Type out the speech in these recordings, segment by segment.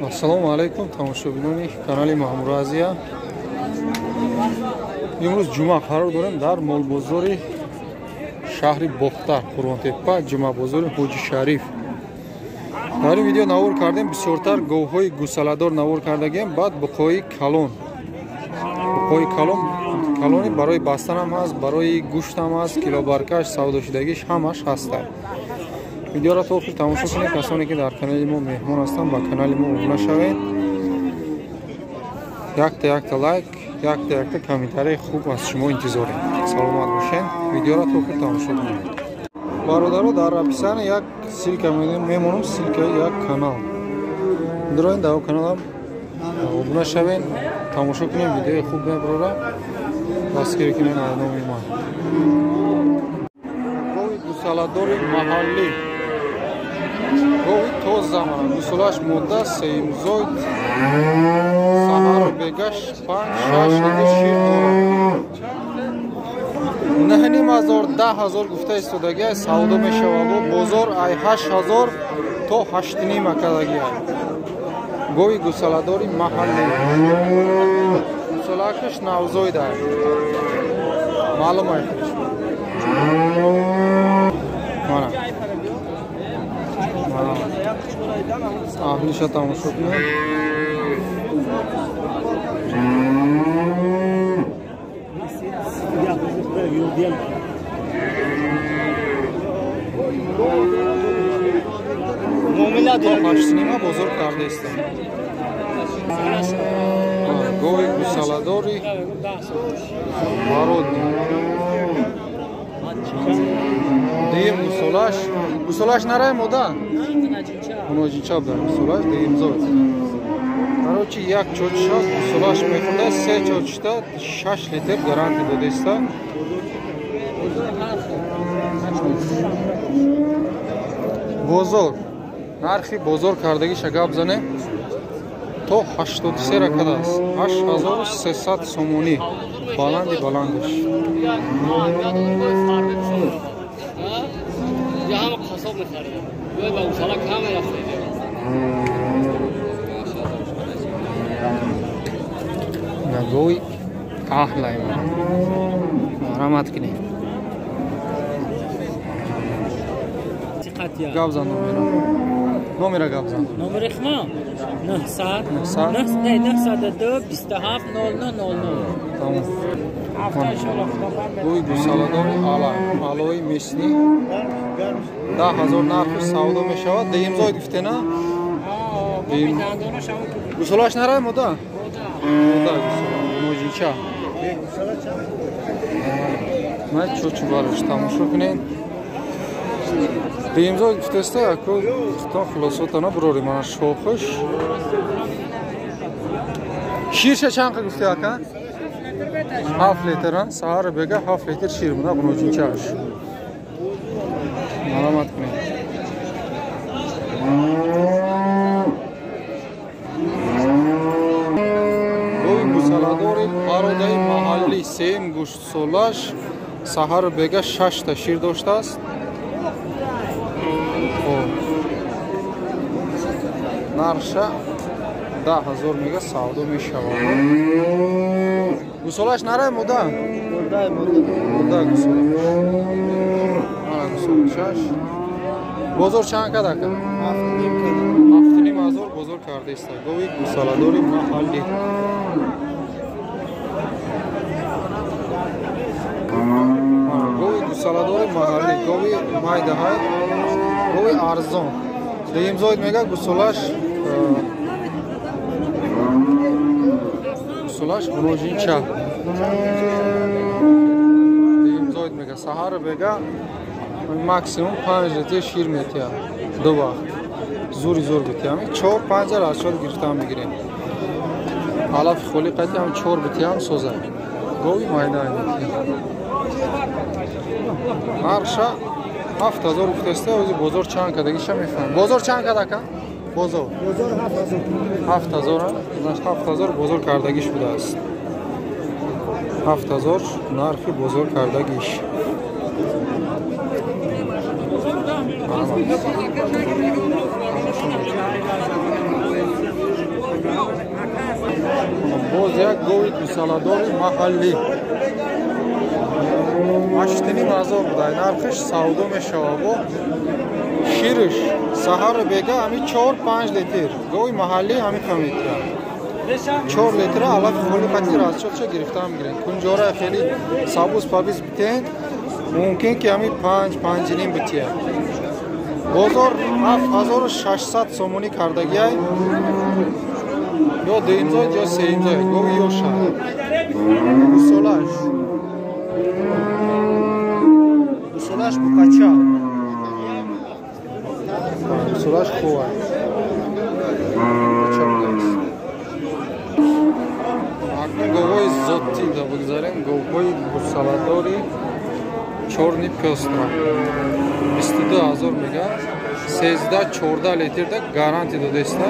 Ассалому алайкум, тамошобинони канали Маъмур Азия. Имрӯз ҷумъа қарор дорем дар молбозори шаҳри Бохтар, Қурбонтеппа, ҷумъабозори Ҳоҷи Шариф. Дар ин видео навор кардем бисёртар говҳои гусаладор навор кардагием, баъд буқои калон. Буқои калон калони барои бастан ҳам ҳаст, барои гӯшт ҳам ҳаст, килобаркаш, савдошудагиш ҳамаш ҳастад. Видеоро то охир тамошо кунед. Касоне ки дар канали мо меҳмон ҳастанд, ба канали мо обуна шавед. Якта якта лайк, якта якта комментарияи хуб аз шумо интизорем. Саломат бошед. Видеоро то охир тамошо кунед. Бародаро, дар описание як ссылка мемонам, ссылкаи як канал. Дароен дар каналам обуна шавед, тамошо кунед, видеои хуб мебарора. Дастгирӣ кунед аз номи ман. Гови гусаладори маҳаллӣ. Гови тоза мана, гусолаш модда, сеюмзоид, саҳару бегаш 5-6 литр шир дорад. 9,5 10,000 гуфта истодагиай, савдо мешавад. Бозор ай 8,000 то 8,5 акадагиай. Гови гусаладори маҳаллӣ. Гусолакаш навзоид ай. Маълум ай худиш. Мана. Аҳлиша тамошо кунед. То 8,5 бозор кардаистем. Гови гусаладори бародни. Дуюм гусолаш, гусолаш нарай мода? Муноҷинча буда гусолаш, дуюм зод. Короче, як чочиш аст, гусолаш мехӯрда, се чочишта 6 литр гарантия додаиста. Бозор, нархи бозор кардагиша гап занем, то 83 ракад аст, 8300 сомонӣ, баланди баландиш. Нагои аҳлай марамат кунед. Гап зан номера. Номера гап зан. Номери хма 900 902 27 00 00. Тамом. Гови гусаладори ала, алои месни. 10,000 нархи савдо мешавад. Дуюмзоид гуфтена? Гусолаш нарай мода? Мода гусола. Муноҷинча. Ман чочу барош тамошо кунед. Дуюмзоид гуфтеста, яко хитон хулосотана бурори мана шохаш. Ширша чанд гуфте ака? 7 литр, саҳар бега 7 литр шир мана муноҷинчааш. Маламат кунед. Гови гусаладори пародаи маҳаллӣ, сеюм гӯштсолаш, саҳару бега 6 та шир доштааст. Нарша 10,000 мега савдо мешавад. Гусолаш нарай мода? Мода гусолаш. Мана гусолашаш. Бозор чанд кад ака? 7,5 ҳазор бозор кардаиста. Гови гусаладори маҳаллӣ. Гови гусаладори маҳаллӣ, гови майдаҳай, гови арзон. Дуюмзоид мега гусолаш гусолаш муноҷинча. Дуюмзоид мега саҳар бега максимум 5 литр шир метиҳад ду вақт. Зури зур битиҳам. 4-5 аз 4 гирифтам мегирем. Алафи холи қати ҳам 4 битиҳам созад. Гови майда метиҳад. Нарша 7,000 гуфтаста, ози бозор чанд кадагиша мефаҳмам. Бозор чанд кад ака? Бозор. Бозор 7,000. 7,000, 7,000 бозор кардагиш будааст. 7,000 нархи бозор кардагиш. Боз як гови гусаладори маҳаллӣ. 8,5 ҳазор буда. Нархиш савдо мешавад. Бо шириш саҳару бега ҳами 4-5 литр. Гови маҳаллӣ ҳами камитра. 4 литра алафи холи қати расчётша гирифта мегирем. Кунҷора хеле сабуз пабиз битен, мумкин ки ҳами 5-5,5 бития. Бозор 7600 сомонӣ кардагиай. Ё дуюмзоид, ё сеюмзоид. Гови ёша. Гусолаш. Гусолаш букача. Гусолаш хуб. Букача будааст. Акнун говҳои зотӣ да бигзарем. Говҳои гусаладори чёрный пёстра. 22 000 мега. 13-14 литрда гарантия додеста.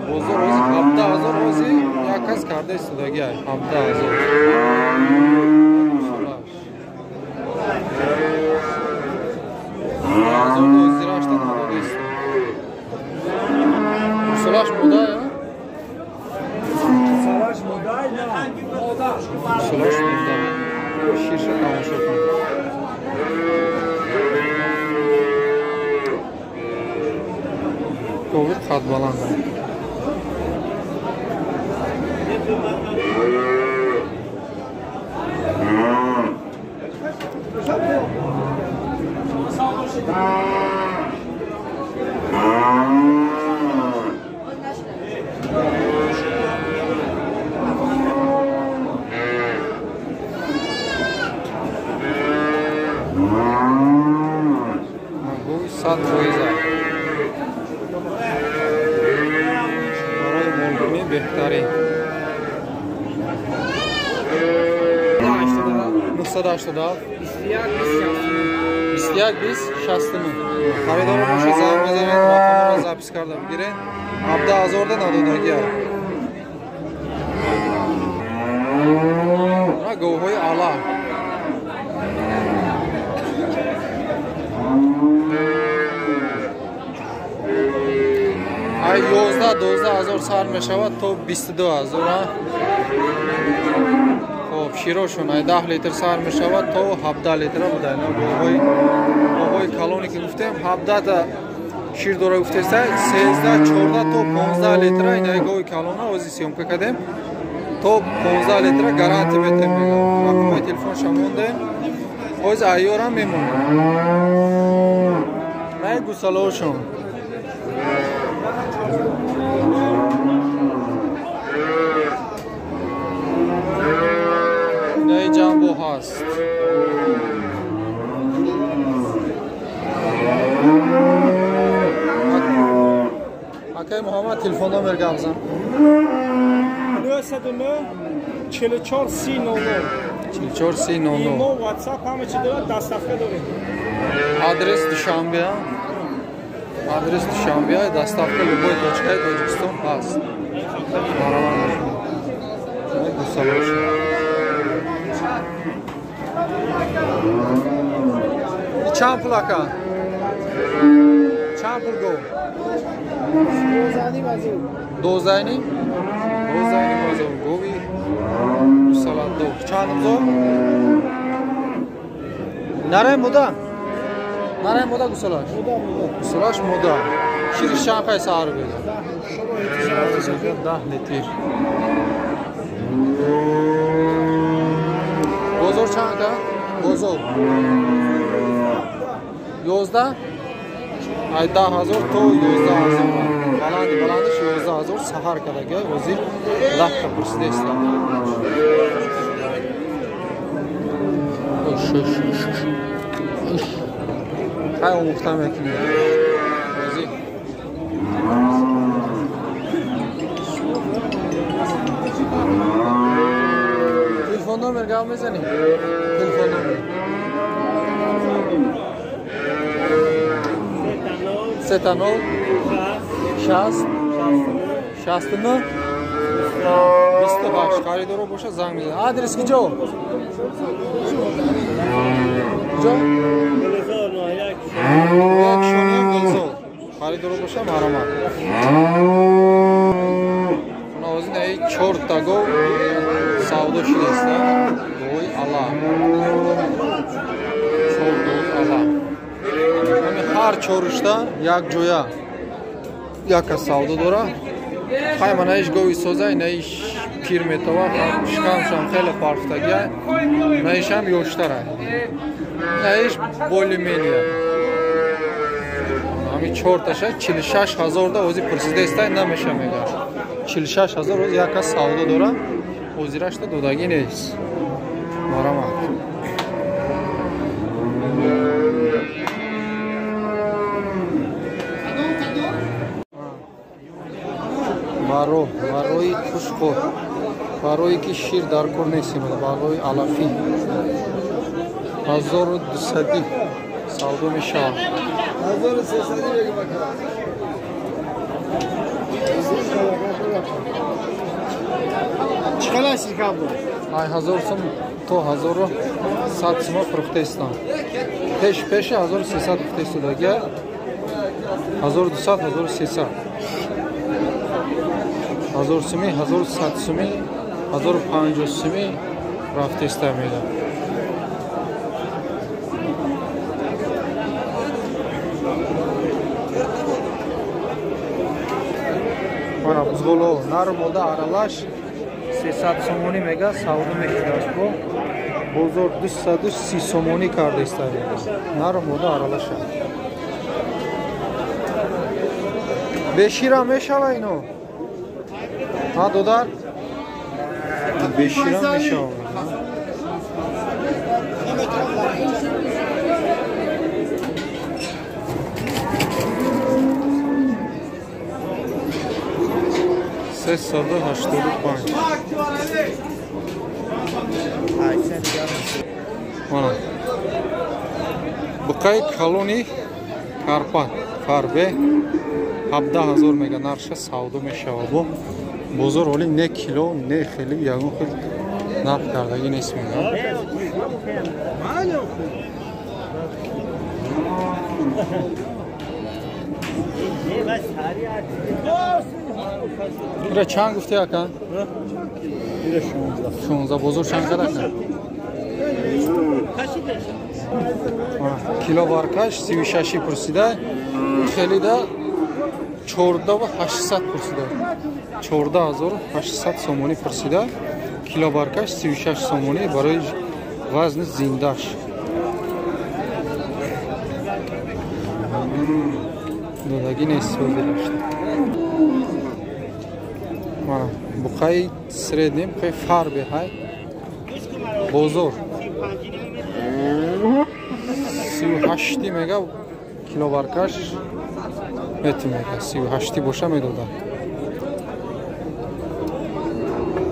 Бозор ози 17 000 ози як кас карда истодагиай. 17 000. Гусолаш. 17 000 озирашта надодеста. Гусолаш мода, я? Гусолаш мода. Ширша тамошо кун. Гови қадбаланд. Гови 100%. Барои молкунӣ беҳтарин. 987 21 20 69. Харидоро боша занг мезанед, рақамро запись карда бигиред. 17 000 да надодагиай. На говҳои ала. Ай 11-12 ҳазор сар мешавад то 22 000. Хоб, широшон ай 10 литр сар мешавад то 17 литра буда. Ина говҳои калоне ки гуфтем 17 та шир дора гуфтеста, 13, 14 то 15 литра. Ина гови калона ози съёмка кардем. То 15 литра гарантия метем мегам. Рақамҳои телефонша мондем. Оз айёрам мемонем. Най гусалаошон. Инаи ҷамбо ҳаст. Акай Муҳаммад, телефон номер гап зан. 909 44 30 00. 44 30 00. Имо, WhatsApp ҳама чи дорад, доставка дорем. Адрес Душанбе. Адрес Душанбе, доставка любой точкаи Тоҷикистон ҳаст. Мараван. Гусалош. Чанд пул ака? Чанд пул гов? 12,5? 12,5 ҳазор гови гусаладор. Чанд ҳазор? Нарай мода? Нарай мода гусалаш? Гусалаш мода. Шириш чанд қай саҳар бега? 10 литр. Бозор чанд ка? Бозор. 11? Ай 10 000 то 11 000. Баланди баландиш 11 000 саҳар кардагай, ҳозир 10 та пурсидаиста. Хай омӯхта мекунем. Ҳозир. Телефон номер гап мезанӣ? Телефон номер. 3 0 60 69 28. Харидоро боша занг мезанад. Адрес куҷо? Куҷо? Як шония Гулзор. Харидоро боша, марҳамат. Ози наи Чорта гов савдо шудааст. Гови ала. Чор гови ала. Ҳар чорушта як ҷоя яка савдо дора. Хай манаиш гови созай, наиш пир метова, шикамшам хеле парфтагия, наишам ёштара. Наиш более-менее. Ҳами чорташа 46 ҳазор да ози пурсидаистай намеша мега. 46 ҳазор ози яка савдо дора, озирашта додагӣ нест. Марамат. Барои хушқор, барое ки шир дар кор нест, барои алафӣ 1200 савдо мешавад. Чӣ қадар ширкат буд? 1000 сум то 1100 сума фурӯхтаистам. Пеш 1300 гуфтаистодагия, 1200, 1300. 1000 суми, 1100 суми, 1050 суми рафтаиста медам. Мана бузғоло нару мода аралаш 300 сомонӣ мега савдо мешудааст. Бо бозор 230 сомонӣ кардаиста нару мода аралаша. Бешира мешава ино? Ҳа додар? Бешира мешава. 385. Мана. Буқаи калони Карпат фарбе 17000 мега нархша савдо мешава. Бо бозор ҳоли не кило, не хели ягон хел нарх кардагӣ нест мега. Ира чанд гуфти ака? Ира 16. 16 бозор чанд қадар ака? Кило баркаш 36 пурсида, хелида 14800 пурсида. 14800 сомонӣ пурсида, кило баркаш 36 сомонӣ барои вазни зиндаш. Додагӣ нест ҳозирашта. Мана буқаи средний, буқаи фарбе ҳай. Бозор 38 мега кило баркаш мети мега 38 боша медода.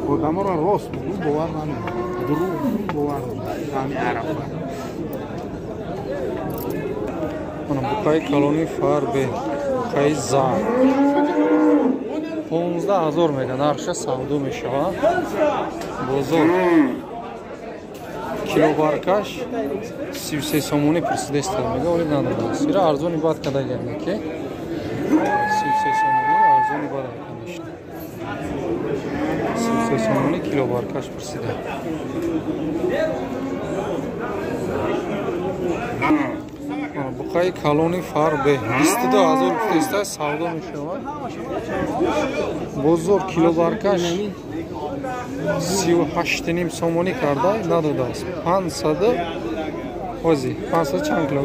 Одаморо рост бугу бовар намекунад. Дурӯғ бовар намекунад. Арафа. Мана буқаи калони фарбе, буқаи зар. 15000 мега нархша савдо мешавад. Бозор кило баркаш 33 сомонӣ пурсидаиста мега, оли надодааст. Ира арзони бад када герда ки 33 сомонӣ арзони бад конечно. 33 сомонӣ кило баркаш пурсида. Буқаи калони фарбе 22000 гуфтаиста савдо мешавад. Бозор кило баркаш 38,5 сомонӣ карда надодааст. 500 ози 500 чанд кило?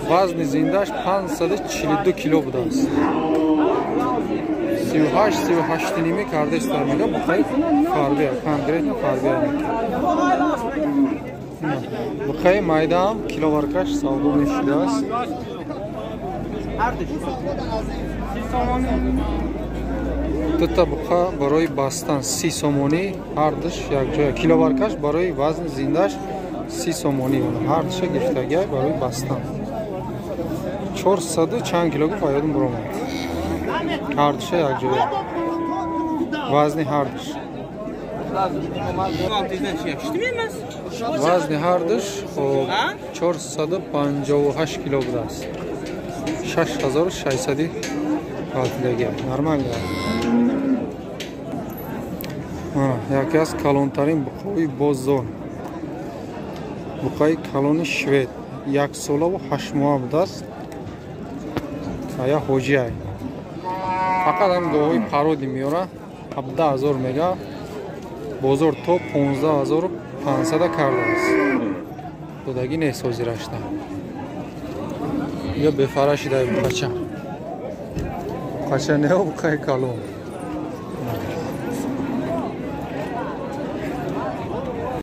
Вазни зиндаш 542 кило будааст. 38 38,5 кардаиста мега буқаи фарбе, конкретно фарбе. Буқаи майдаам кило баркаш савдо мешудааст. Дута буқа барои бастан 30 сомонӣ ҳардуш якҷоя. Кило баркаш барои вазни зиндаш 30 сомонӣ. Ҳардуша гирифтагиай барои бастан. 400 чанд кило гуфт ёдум буромад. Ҳардуша якҷоя. Вазни ҳардуш. Вазни ҳардуш хоб 458 кило будааст. 6600 ғалтидагиай. Нормально. Яке аз калонтарин буқаҳои бозор, буқаи калони швед, 1 солаву 8 моҳа будааст. Я ҳоҷиай, фақат ҳам говҳои пароди меёра. 17 000 мега, бозор то 15 500 кардааст, додагӣ нест ҳозирашта. Ё бефара шидай, буқача, буқача не, буқаи калон.